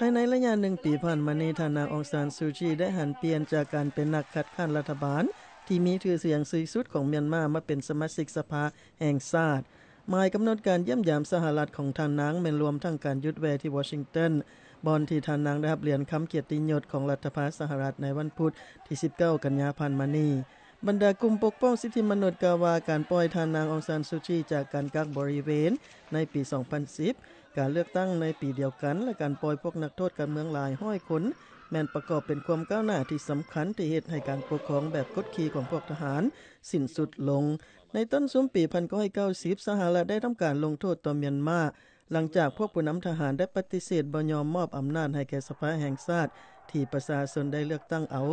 ພາຍໃນໄລຍະໜຶ່ງປີຜ່ານມານີ້, ທ່ານນາງ ອອງຊານ ຊູຈີ ໄດ້ຫັນປ່ຽນຈາກການເປັນນັກຄັດຄ້ານລັດຖະບານທີ່ມີຊື່ສຽງທີ່ສຸດຂອງມຽນມາ ມາເປັນສະມາຊິກສະພາແຫ່ງຊາດ. ໝາຍກຳນົດການຢ້ຽມຢາມສະຫະລັດຂອງທ່ານນາງ ແມ່ນລວມທັງການຢຸດແວ່ທີ່ວໍຊິງຕັນ, ບ່ອນທີ່ທ່ານນາງໄດ້ຮັບຫຼຽນຄຳກຽດຕິຍົດຂອງລັດຖະພາສະຫະລັດໃນວັນພຸດທີສິບເກົ້າກັນຍາຜ່ານມານີ້. ບັນດາກຸ່ມປົກປ້ອງສິດທິມະນຸດກ່າວວ່າ ການປ່ອຍທ່ານນາງ ອອງຊານ ຊູຈີ ຈາກການກັກບໍລິເວນໃນປີສອງພັນສິບ, ການເລືອກຕັ້ງໃນປີດຽວກັນ ແລະ ການປ່ອຍພວກນັກໂທດການເມືອງຫຼາຍຮ້ອຍຄົນ ແມ່ນປະກອບເປັນຄວາມກ້າວໜ້າທີ່ສຳຄັນ ທີ່ເຮັດໃຫ້ການປົກຄອງແບບກົດຂີ່ຂອງພວກທະຫານສິ້ນສຸດລົງ. ໃນຕົ້ນຊຸມປີໜຶ່ງພັນເກົ້າຮ້ອຍເກົ້າສິບ ສະຫະລັດໄດ້ທຳການລົງໂທດຕໍ່ມຽນມາ ຫຼັງຈາກພວກຜູ້ນຳທະຫານໄດ້ປະຕິເສດບໍ່ຍອມມອບອຳນາດໃຫ້ແກ່ສະພາແຫ່ງຊາດທີ່ປະຊາຊົນໄດ້ເລືອກຕັ້ງເອົາ,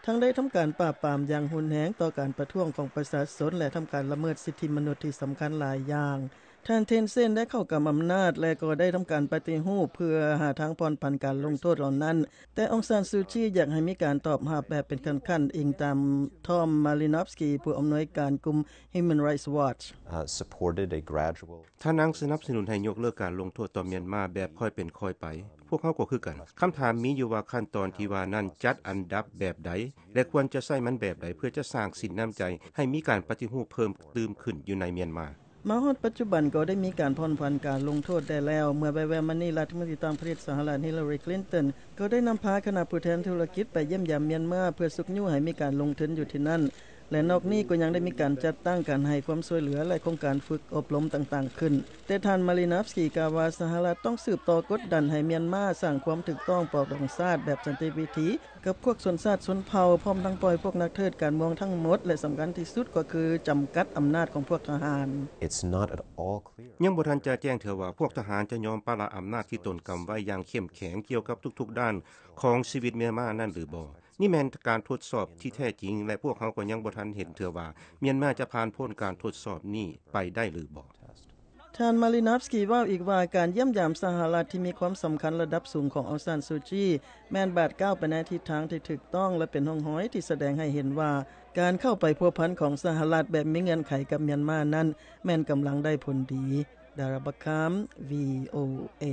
ທັງໄດ້ທຳການປາບປາມຢ່າງຮຸນແຮງຕໍ່ການປະທ້ວງຂອງປະຊາຊົນ ແລະ ທຳການລະເມີດສິດທິມະນຸດທີ່ສຳຄັນຫຼາຍຢ່າງ. ທ່ານ ເທນ ເຊນ ໄດ້ເຂົ້າກຳອຳນາດ ແລະ ກໍໄດ້ທຳການປະຕິຮູບເພື່ອຫາທາງຜ່ອນຜັນການລົງໂທດເຫຼົ່ານັ້ນ, ແຕ່ ອອງຊານ ຊູຈີ ຢາກໃຫ້ມີການຕອບຮັບແບບເປັນຂັ້ນໆ, ອີງຕາມ Tom Malinowski ຜູ້ອຳນວຍການກຸ່ມ Human Rights Watch. Uh, supported a gradual ທ່ານນາງສະໜັບສະໜູນໃຫ້ຍົກເລີກການລົງໂທດຕໍ່ມຽນມາແບບຄ່ອຍເປັນຄ່ອຍໄປ. ພວກເຮົາກໍຄືກັນ. ຄຳຖາມມີຢູ່ວ່າຂັ້ນຕອນທີ່ວ່ານັ້ນຈັດອັນດັບແບບໃດ ແລະ ຄວນຈະໃຊ້ມັນແບບໃດ ເພື່ອຈະສ້າງສິນນ້ຳໃຈໃຫ້ມີການປະຕິຮູບເພີ່ມຕື່ມຂຶ້ນຢູ່ໃນມຽນມາ. ມາຮອດປັດຈຸບັນກໍໄດ້ມີການຜ່ອນຜັນການລົງໂທດໄດ້ແລ້ວ. ເມື່ອແວ່ໆມານີ້ ລັດຖະມົນຕີຕ່າງປະເທດສະຫະລັດ ຮິລລາຣີ ຄລິນຕັນ ກໍໄດ້ນຳພາຄະນະຜູ້ແທນທຸລະກິດໄປຢ້ຽມຢາມມຽນມາ ເພື່ອຊຸກຍູ້ໃຫ້ມີການລົງທຶນຢູ່ທີ່ນັ້ນ ແລະ ນອກນີ້ກໍຍັງໄດ້ມີການຈັດຕັ້ງການໃຫ້ຄວາມຊ່ວຍເຫຼືອ ແລະ ໂຄງການຝຶກອົບຮົມຕ່າງໆຂຶ້ນ. ແຕ່ທ່ານ ມາລີນອຟສກີ ກ່າວວ່າ ສະຫະລັດຕ້ອງສືບຕໍ່ກົດດັນໃຫ້ມຽນມາສ້າງຄວາມຖືກຕ້ອງປອງດອງຊາດແບບສັນຕິວິທີກັບພວກຊົນຊາດຊົນເຜົ່າ, ພ້ອມທັງປ່ອຍພວກນັກໂທດການເມືອງທັງໝົດ ແລະ ສຳຄັນທີ່ສຸດກໍຄືຈຳກັດອຳນາດຂອງພວກທະຫານ. It's not at all clear. ຍັງບໍ່ທັນຈະແຈ້ງເທື່ອວ່າພວກທະຫານຈະຍອມປະລະອຳນາດທີ່ຕົນກຳໄວ້ຢ່າງເຂັ້ມແຂງກ່ຽວກັບທຸກໆດ້ານຂອງຊີວິດມຽນມານັ້ນຫຼືບໍ່. ນີ້ແມ່ນການທົດສອບທີ່ແທ້ຈິງ ແລະ ພວກເຮົາກໍຍັງບໍ່ທັນເຫັນເທື່ອວ່າມຽນມາຈະຜ່ານພົ້ນການທົດສອບນີ້ໄປໄດ້ຫຼືບໍ່. ທ່ານ ມາລີນອຟສກີ ເວົ້າອີກວ່າ ການຢ້ຽມຢາມສະຫະລັດທີ່ມີຄວາມສຳຄັນລະດັບສູງຂອງ ອອງຊານ ຊູຈີ ແມ່ນບາດກ້າວໄປໃນທິດທາງທີ່ຖືກຕ້ອງ ແລະ ເປັນຮ່ອງຮອຍທີ່ສະແດງໃຫ້ເຫັນວ່າ ການເຂົ້າໄປພົວພັນຂອງສະຫະລັດແບບມີເງື່ອນໄຂກັບມຽນມານັ້ນ ແມ່ນກຳລັງໄດ້ຜົນດີ. ດາຣາ ບັກຄາມ ວີ ໂອ ເອ